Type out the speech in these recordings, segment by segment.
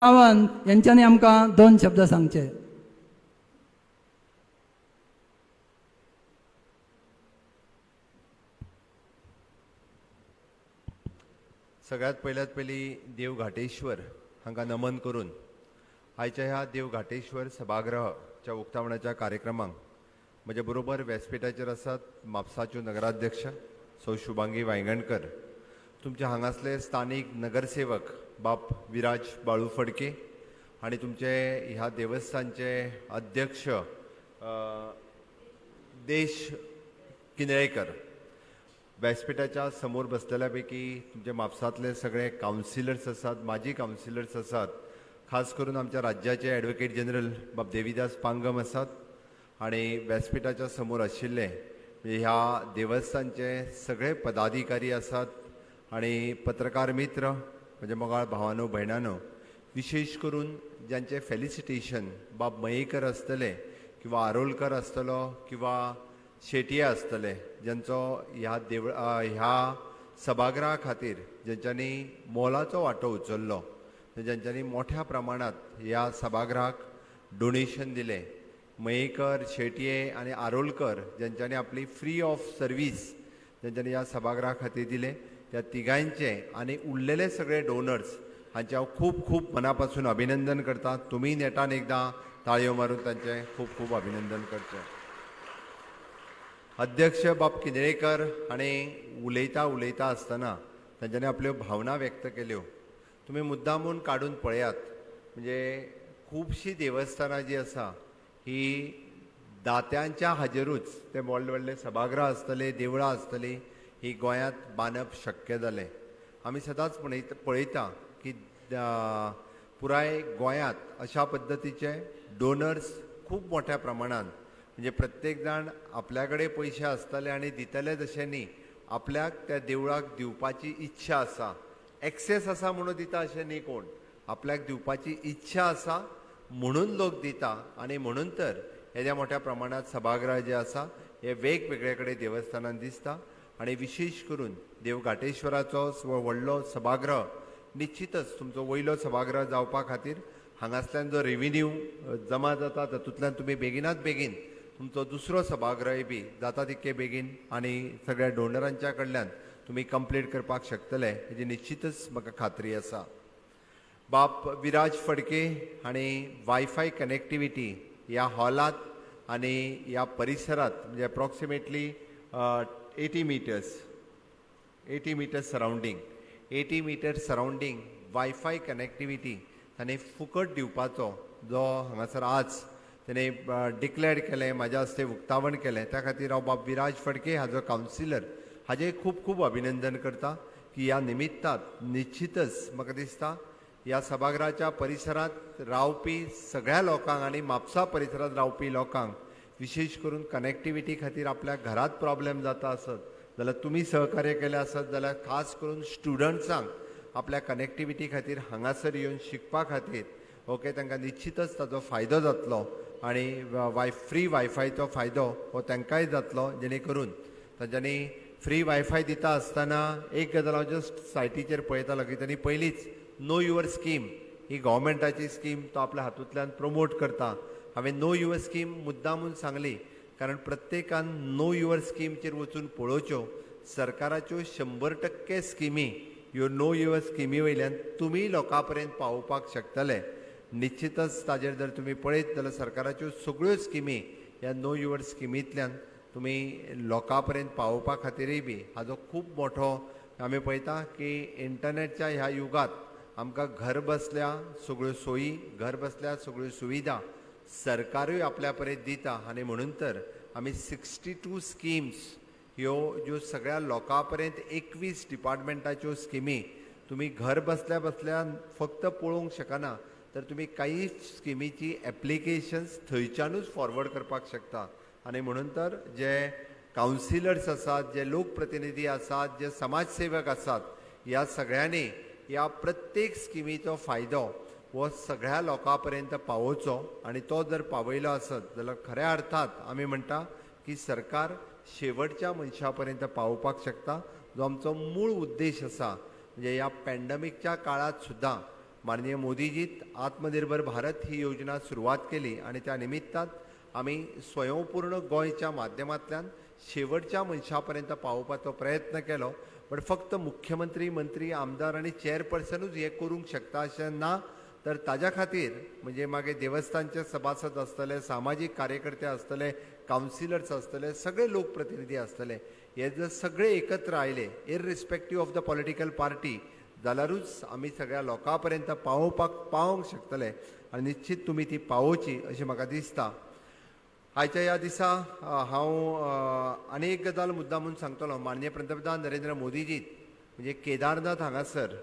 सावंत यांच्यानी आमकां दोन शब्द सांगचे. सगळ्यात पयल्यात पयली देव घाटेश्वर हांकां नमन करून आयच्या ह्या देव घाटेश्वर सभागृहाच्या उक्तावणाच्या कार्यक्रमाक म्हजे बरोबर व्यासपीठाचेर आसात म्हापसाच्यो नगराध्यक्ष सौ शुभांगी वायंगणकर, तुमच्या हांगासले स्थानीक नगरसेवक बाप विराज बाळू फडके आनी तुमचे ह्या देवस्थानचे अध्यक्ष देश किनळेकर. व्यासपीठाच्या समोर बसलेल्या पैकी तुमचे म्हापसांतले सगळे कावन्सिलर्स आसात, माजी कावन्सिलर्स आसात, खास करून आमच्या राज्याचे ॲडवोकेट जनरल बाब देवीदास पांगम आसात आनी व्यासपीठाच्या समोर आशिल्ले ह्या देवस्थानचे सगळे पदाधिकारी आसात आनी पत्रकार मित्र म्हजे मोगाळ भावानो भयणानो, विशेष करून ज्यांचे फेलिसिटेशन बाब मयेकर आसतले किंवा आरोलकर आसतलो किंवा शेटये आसतले, ज्यांचो ह्या ह्या सभागृहा खातीर ज्यांच्यांनी मोलाचो वांटो उचललो, ज्यांच्यांनी मोठ्या प्रमाणांत ह्या सभागृहाक डोनेशन दिलें, मयेकर, शेटये आनी आरोलकर ज्यांच्यांनी आपली फ्री ऑफ सर्वीस ज्यांच्यांनी ह्या सभागृहा खातीर दिलें, त्या तिगांयचें आनी उरलेले सगळे डोनर्स हांचें हांव खूब खूब मना पासून अभिनंदन करता. तुमी नेटान एकदां ताळयो मारून तांचें खूब खूब अभिनंदन करचें. अध्यक्ष बाब किनळेकर हांणी उलयता उलयता आसतना तांच्यांनी आपल्यो भावना व्यक्त केल्यो. तुमी मुद्दामून काडून पळयात, म्हणजे खुबशीं देवस्थानां जीं आसा ही दात्यांच्या हाजेरूच ते व्हडले व्हडले सभागृह आसतले, देवळां आसतलीं, ही गोंयांत बांदप शक्य जालें. आमी सदांच पळयता की पुराय गोंयांत अशा पद्दतीचे डोनर्स खूब मोठ्या प्रमाणान, म्हणजे प्रत्येक जाण आपल्या कडेन पयशे आसतले आनी दितले तशें न्ही, आपल्याक त्या देवळाक दिवपाची इच्छा आसा, एक्सेस आसा म्हणून दिता अशें न्ही, कोण आपल्याक दिवपाची इच्छा आसा म्हणून लोक दिता. आनी म्हणून तर येद्या मोठ्या प्रमाणांत सभागृह जे आसा हे वेगवेगळे कडेन देवस्थानान दिसता. आनी विशेष करून देव घाटेश्वराचो व्हडलो सभागृह निश्चितच तुमचो वयलो सभागृह जावपा खातीर हांगासल्यान जो रेविन्यू जमा जाता तातूंतल्यान तुमी बेगिनात बेगीन तुमचो दुसरो सभागृह बी जाता तितके बेगीन आनी सगळ्या डोनरांच्या कडल्यान तुमी कंप्लीट करपाक शकतले हेजी निश्चितच म्हाका खात्री आसा. बाप विराज फडके हांणी वायफाय कनेक्टिविटी ह्या हॉलांत आनी ह्या परिसरांत म्हणजे approximately 80 meters, 80 meters surrounding, 80 meters surrounding wifi connectivity ताणें फुकट दिवपाचो जो हांगासर आज ताणें डिक्लेअर केलें, म्हाज्या हस्ते उक्तावण केलें, त्या खातीर हांव बाब विराज फडके हाजो कावन्सिलर हाजें खूब खूब अभिनंदन करता की ह्या निमित्तांत निश्चितच म्हाका दिसता ह्या सभागृहाच्या परिसरांत रावपी सगळ्या लोकांक आनी म्हापसा परिसरांत रावपी लोकांक विशेष करून कनेक्टिविटी खातीर आपल्या घरांत प्रॉब्लेम जाता आसत जाल्यार तुमी सहकार्य केलें आसत जाल्यार खास करून स्टुडंट्सांक आपल्या कनेक्टिविटी खातीर हांगासर येवन शिकपा खातीर ओके तांकां निश्चितच ताजो फायदो जातलो आनी फ्री वायफायचो फायदो हो तांकांय जातलो, जेणे करून तांच्यांनी फ्री वायफाय दिता आसतना एक गजाल हांव जस्ट सायटीचेर पळयतालो की तांणी पयलींच नो your scheme ही गव्हर्मेंटाची स्कीम तो आपल्या हातूंतल्यान प्रमोट करता. हांवें नो your scheme मुद्दामून सांगली कारण प्रत्येकान नो your स्कीमचेर वचून पळोवच्यो. सरकाराच्यो 100% स्किमी ह्यो नो your स्किमी वयल्यान तुमी लोकां पर्यंत पावोवपाक शकतले. निश्चितच ताजेर जर तुमी पळयत जाल्यार सरकाराच्यो सगळ्यो स्किमी ह्या नो your स्किमींतल्यान तुमी लोकां पर्यंत पावोवपा खातीरय बी हाजो खूब मोठो आमी पळयता की इंटरनेटच्या ह्या युगांत आमकां घर बसल्या सगळ्यो सोयी, घर बसल्या सगळ्यो सुविधा सरकारूय आपल्या पर्यंत दिता. आनी म्हणून तर आमी 62 स्किम्स ह्यो ज्यो सगळ्या लोकां पर्यंत 21 डिपार्टमेंटाच्यो स्किमी तुमी घर बसल्या बसल्या फक्त पळोवंक शकना तर तुमी कांय स्किमीची एप्लिकेशन्स थंयच्यानूच फॉरवर्ड करपाक शकता. आनी म्हणून तर जे कावन्सिलर्स आसात, जे लोकप्रतिनिधी आसात, जे समाजसेवक आसात, ह्या सगळ्यांनी ह्या प्रत्येक स्किमीचो फायदो हो सगळ्या लोकां पर्यंत पावोवचो आनी तो जर पावयलो आसत जाल्यार खऱ्या अर्थात आमी म्हणटा की सरकार शेवटच्या मनशा पर्यंत पावोवपाक शकता, जो आमचो मूळ उद्देश आसा. म्हणजे ह्या पॅन्डमिकच्या काळांत सुद्दां माननीय मोदीजीत आत्मनिर्भर भारत ही योजना सुरवात केली आनी त्या निमित्तान आमी स्वयंपूर्ण गोंयच्या माध्यमांतल्यान शेवटच्या मनशा पर्यंत पावोवपाचो प्रयत्न केलो. बट फक्त मुख्यमंत्री, मंत्री, आमदार आनी चेअरपर्सनूच हें करूंक शकता अशें ना, तर ताज्या खातीर म्हणजे मागीर देवस्थानचे सभासद आसतले, सामाजीक कार्यकर्ते आसतले, कावन्सिलर्स आसतले, सगळे लोकप्रतिनिधी आसतले, हे जर सगळे एकत्र आयले irrespective of the political party जाल्यारूच आमी सगळ्या लोकां पर्यंत पावोवपाक पावोंक शकतले आनी निश्चीत तुमी ती पावोवची अशें म्हाका दिसता. आयच्या ह्या दिसा हांव आनी एक गजाल मुद्दामून सांगतलो. माननीय पंतप्रधान नरेंद्र मोदीजीत म्हणजे केदारनाथ हांगासर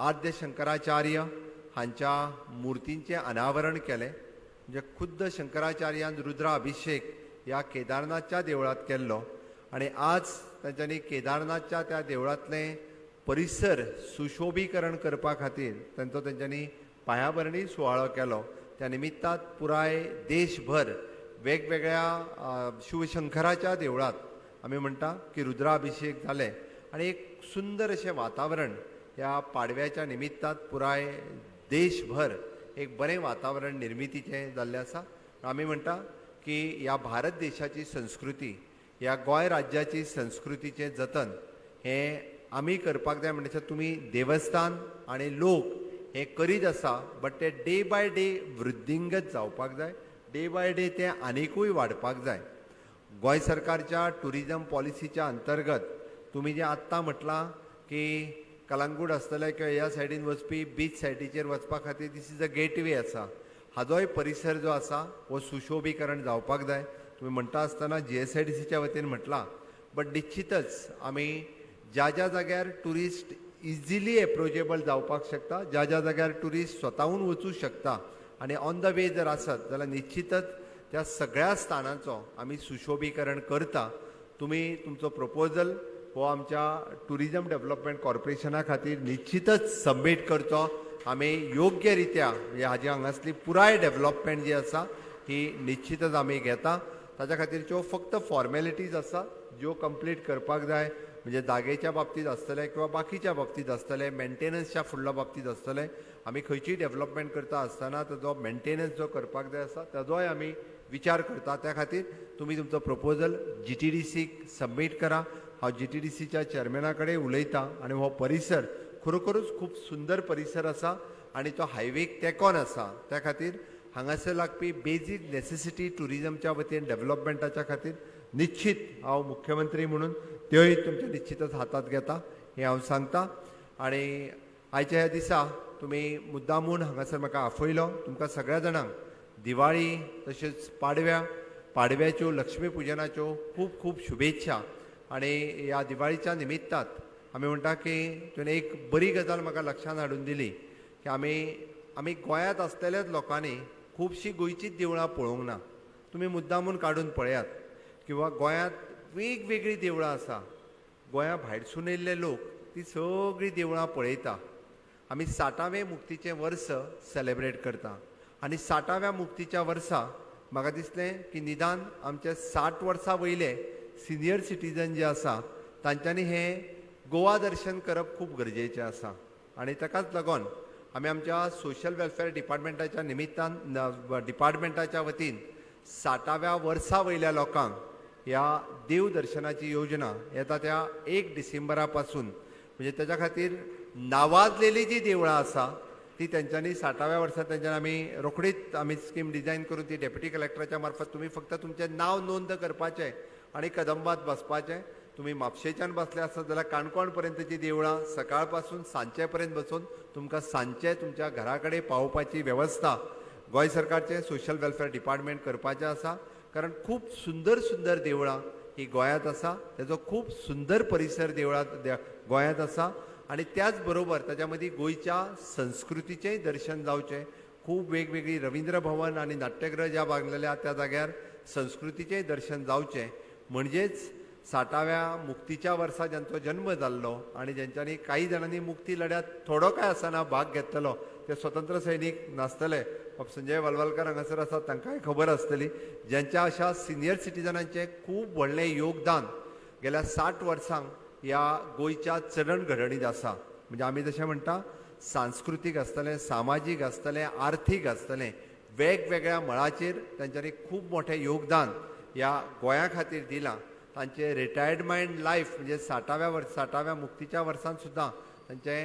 आद्य शंकराचार्य हांच्या मुर्तींचें अनावरण केलें. म्हणजे खुद्द शंकराचार्यान रुद्राभिषेक ह्या केदारनाथच्या देवळांत केल्लो आनी आज तांच्यांनी केदारनाथच्या त्या देवळांतलें परिसर सुशोभीकरण करपा खातीर तांचो तेंच्यांनी पायाभरणी सुवाळो केलो. त्या निमित्तान पुराय देशभर वेगवेगळ्या शिवशंकराच्या देवळांत आमी म्हणटा की रुद्राभिषेक जाले आनी एक सुंदर अशें वातावरण ह्या पाडव्याच्या निमित्तान पुराय देशभर एक बरें वातावरण निर्मितीचें जाल्लें आसा. आमी म्हणटा की ह्या भारत देशाची संस्कृती, ह्या गोंय राज्याची संस्कृतीचें जतन हें आमी करपाक जाय. म्हणल्यार तुमी देवस्थान आनी लोक हें करीत आसा, बट ते डे बाय डे वृद्धिंगत जावपाक जाय, डे बाय डे तें आनिकूय वाडपाक जाय. गोंय सरकारच्या ट्युरिजम पॉलिसीच्या अंतर्गत तुमी जें आत्तां म्हटलां की कलांगूट आसतलें किंवा ह्या सायडीन वचपी बीच सायडीचेर वचपा खातीर this is a gateway आसा, हाजोय परिसर जो आसा हो सुशोभीकरण जावपाक जाय. तुमी म्हणटा आसतना GSIDCच्या वतीन म्हटलां, बट निश्चितच आमी ज्या ज्या जाग्यार ट्युरिस्ट इजिली एप्रोचेबल जावपाक शकता, ज्या ज्या जाग्यार ट्युरिस्ट स्वताहून वचूं शकता आनी ऑन the वे जर आसत जाल्यार निश्चितच त्या सगळ्या स्थानांचो आमी सुशोभीकरण करता. तुमी तुमचो प्रपोजल हो आमच्या ट्युरिजम डेव्हलपमेंट कॉर्पोरेशना खातीर निश्चितच सबमीट करचो. आमी योग्य रित्या म्हणजे हाजी हांगासली पुराय डेव्हलपमेंट जी आसा ही निश्चितच आमी घेता. ताच्या खातीरच्यो फक्त फॉर्मेलिटीज आसा ज्यो कंप्लीट करपाक जाय, म्हणजे जागेच्या बाबतींत आसतलें किंवा बाकीच्या बाबतींत आसतलें, मेंटेनन्सच्या फुडल्या बाबतींत आसतलें. आमी खंयचीय डेव्हलपमेंट करता आसतना ताजो मेंटेनन्स जो करपाक जाय आसा ताजोय आमी विचार करता. त्या खातीर तुमी तुमचो प्रपोजल GTDCक सबमीट करा. हांव GTDCच्या चेअरमॅना कडेन उलयतां आनी हो परिसर खरोखरूच खूब सुंदर परिसर आसा आनी तो हायवेक तेंकोन आसा. त्या खातीर हांगासर लागपी बेजीक नेसेसिटी ट्युरिजमच्या वतीन डेव्हलपमेंटाच्या खातीर निश्चित हांव मुख्यमंत्री म्हणून त्योय तुमच्या निश्चितच हातांत घेता हें हांव सांगता. आनी आयच्या ह्या दिसा तुमी मुद्दामून हांगासर म्हाका आफयलो. तुमकां सगळ्या जाणांक दिवाळी तशेंच पाडव्याच्यो लक्ष्मी पुजनाच्यो खूब खूब शुभेच्छा. आनी ह्या दिवाळीच्या निमित्तान आमी म्हणटा की तुवें एक बरी गजाल म्हाका लक्षांत हाडून दिली की आमी गोंयांत आसलेल्याच लोकांनी खुबशीं गोंयचीच देवळां पळोवंक ना. तुमी मुद्दामून काडून पळयात किंवा गोंयांत वेगवेगळीं देवळां आसा, गोंया भायरसून येयल्ले लोक ती सगळीं देवळां पळयता. आमी 60वें मुक्तीचें वर्स सेलेब्रेट करता आनी 60व्या मुक्तीच्या वर्सा म्हाका दिसलें की निदान आमचे 60 वर्सां वयले सिनियर सिटीजन जे आसा तांच्यांनी हें गोवा दर्शन करप खूब गरजेचें आसा. आनी ताकाच लागून आमी आमच्या सोशल वेलफेअर डिपार्टमेंटाच्या निमित्तान डिपार्टमेंटाच्या वतीन 60व्या वर्सा वयल्या लोकांक ह्या देव दर्शनाची योजना येता त्या 1 डिसेंबरा पासून म्हणजे ताच्या खातीर नावाजलेली जी देवळां आसा ती तेंच्यांनी 60व्या वर्सा तेंच्यांनी आमी रोखडीच आमी स्कीम डिजायन करून ती डेप्युटी कलेक्टराच्या मार्फत तुमी फक्त तुमचें नांव नोंद करपाचें आनी कदंबात बसपाचें. तुमी म्हापशेच्यान बसले आसत जाल्यार काणकोण पर्यंतची देवळां सकाळ पासून सांजचे पर्यंत बसून तुमकां सांजचे तुमच्या घरा कडेन पावोवपाची वेवस्था गोंय सरकारचें सोशल वेलफेअर डिपार्टमेंट करपाचें आसा. कारण खूब सुंदर सुंदर देवळां ही गोंयांत आसा, तेजो खूब सुंदर परिसर देवळां गोंयांत आसा आनी त्याच बरोबर ताच्या मदीं गोंयच्या संस्कृतीचेंय दर्शन जावचें. खूब वेगवेगळी रविंद्र भवन आनी नाट्यगृह ज्या बांदलेल्या त्या जाग्यार संस्कृतीचेंय दर्शन जावचें. म्हणजेच 60व्या मुक्तीच्या वर्सा ज्यांचो जन्म जाल्लो आनी ज्यांच्यांनी कांय जाणांनी मुक्ती लढ्यात थोडो काय आसतना भाग घेतलेलो ते स्वतंत्र सैनीक नासतले. बाब संजय वालवालकर हांगासर आसात, तांकांय खबर आसतली. ज्यांच्या अशा सिनियर सिटीजनांचें खूब व्हडलें योगदान गेल्या 60 वर्सांक ह्या गोंयच्या चडण घडणीत आसा. म्हणजे आमी जशें म्हणटा सांस्कृतीक आसतलें, सामाजीक आसतलें, आर्थीक आसतलें, वेगवेगळ्या मळाचेर तांच्यांनी खूब मोठें योगदान ह्या गोंया खातीर दिलां. तांचे रिटायरमेंट लायफ म्हणजे 60व्या मुक्तीच्या वर्सान सुद्दां तांचे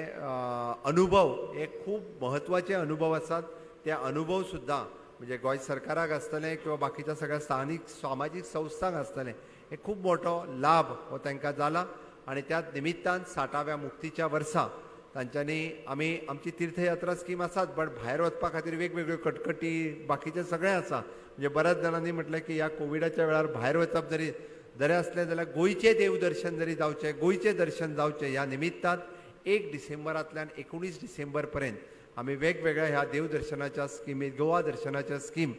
अनुभव हे खूब म्हत्वाचे अनुभव आसात. ते अनुभव सुद्दां म्हणजे गोंय सरकाराक आसतलें किंवा बाकीच्या सगळ्या स्थानीक सामाजीक संस्थांक आसतलें, हे खूब मोठो लाभ हो तांकां जाला. आनी त्या निमित्तान 60व्या मुक्तीच्या वर्सा तांच्यांनी आमी आमची तीर्थयात्रा स्कीम आसात, बट भायर वचपा खातीर वेगवेगळ्यो कटकटी बाकीचें सगळें आसा. म्हणजे बऱ्याच जाणांनी म्हटलें की ह्या कोविडाच्या वेळार भायर वचप जरी जरी आसलें जाल्यार गोंयचें देवदर्शन जरी जावचें, गोंयचें दर्शन जावचें ह्या निमित्तान 1 डिसेंबरांतल्यान 19 डिसेंबर पर्यंत आमी वेगवेगळ्या ह्या देवदर्शनाच्या स्किमी, गोवा दर्शनाच्या स्कीम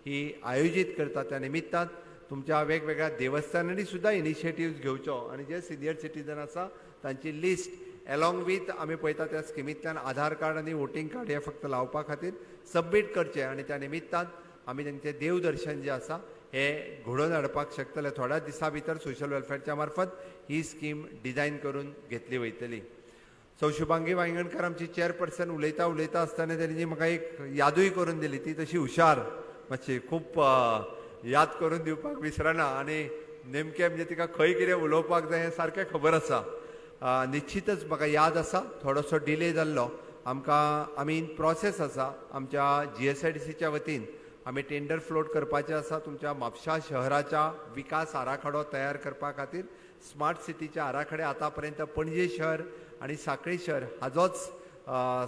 ही आयोजीत करता. त्या निमित्तान तुमच्या वेगवेगळ्या देवस्थानांनी सुद्दां इनिशिएटिव्स घेवच्यो आनी जे सिनियर सिटीजन आसा तांची लिस्ट एलॉंग वीथ आमी पळयता त्या स्किमींतल्यान आधार कार्ड आनी वोटींग कार्ड हे फक्त लावपा खातीर सबमीट करचें आनी त्या निमित्तान आमी तांचें देवदर्शन जें आसा हें घडोवन हाडपाक शकतले. थोड्या दिसां भितर सोशल वेलफेअरच्या मार्फत ही स्कीम डिजायन करून घेतली वयतली. सौ शुभांगी वायंगणकर आमची चेअरपर्सन उलयता उलयता आसतना तेणी म्हाका एक यादूय करून दिली. ती तशी हुशार मातशी खूब याद करून दिवपाक विसरना आनी नेमकें म्हणजे तिका खंय कितें उलोवपाक जाय हें सारकें खबर आसा. निश्चितच म्हाका याद आसा, थोडोसो डिले जाल्लो आमकां, आमी इन प्रोसेस आसा. आमच्या GSIDCच्या वतीन आमी टेंडर फ्लोट करपाचें आसा तुमच्या म्हापशा शहराच्या विकास आराखडो तयार करपा खातीर. स्मार्ट सिटीचे आराखडे आतां पर्यंत पणजे शहर आनी साखळी शहर हाजोच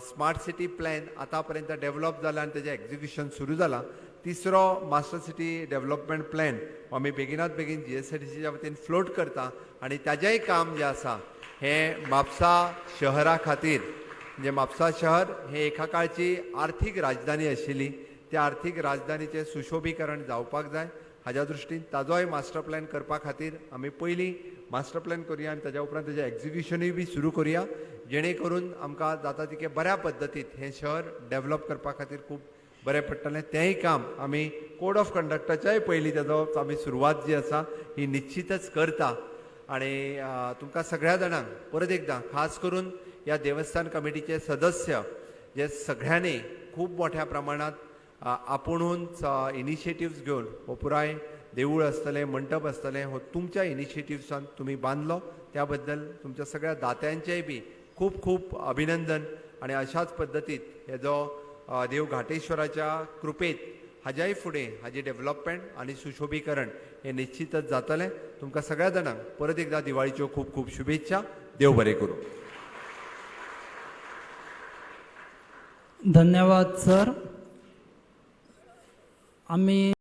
स्मार्ट सिटी प्लॅन आतां पर्यंत डेवलप जाला आनी तेजें एक्जिक्युशन सुरू जालां. तिसरो मास्टर सिटी डेवलपमेंट प्लॅन आमी बेगिनात बेगीन GSIDCच्या वतीन फ्लोट करता आनी ताजेंय काम जें आसा हें म्हापसा शहरा खातीर, म्हणजे म्हापसा शहर हें एका काळची आर्थीक राजधानी आशिल्ली, त्या आर्थीक राजधानीचें सुशोभीकरण जावपाक जाय हाज्या दृश्टीन ताजोय मास्टर प्लॅन करपा खातीर आमी पयलीं मास्टर प्लॅन करुया आनी ताज्या उपरांत ताजें एक्जिक्युशनूय बी सुरू करुया, जेणे करून आमकां जाता तितकें बऱ्या पद्दतीत हें शहर डेवलप करपा खातीर खूब बरें पडटलें. तेंय काम आमी कोड ऑफ कंडक्टाच्याय पयलीं ताजो आमी सुरवात जी आसा ही निश्चितच करता. आनी तुमकां सगळ्या जाणांक परत एकदां खास करून ह्या देवस्थान कमिटीचे सदस्य जे सगळ्यांनी खूब मोठ्या प्रमाणांत आपुणून इनिशिएटिव्स घेवन हो पुराय देवूळ आसतलें, मंटप आसतलें, हो तुमच्या इनिशिएटिव्सान तुमी बांदलो, त्या बद्दल तुमच्या सगळ्या दात्यांचेय बी खूब खूब अभिनंदन. आनी अशाच पद्दतीत हे जो देव घाटेश्वराच्या कृपेत हाज्याय फुडें हाजी डेवलपमेंट आनी सुशोभीकरण हें निश्चितच जातलें. तुमकां सगळ्या जाणांक परत एकदां दिवाळीच्यो खूब खूब शुभेच्छा. देव बरें करूं. धन्यवाद सर. आमी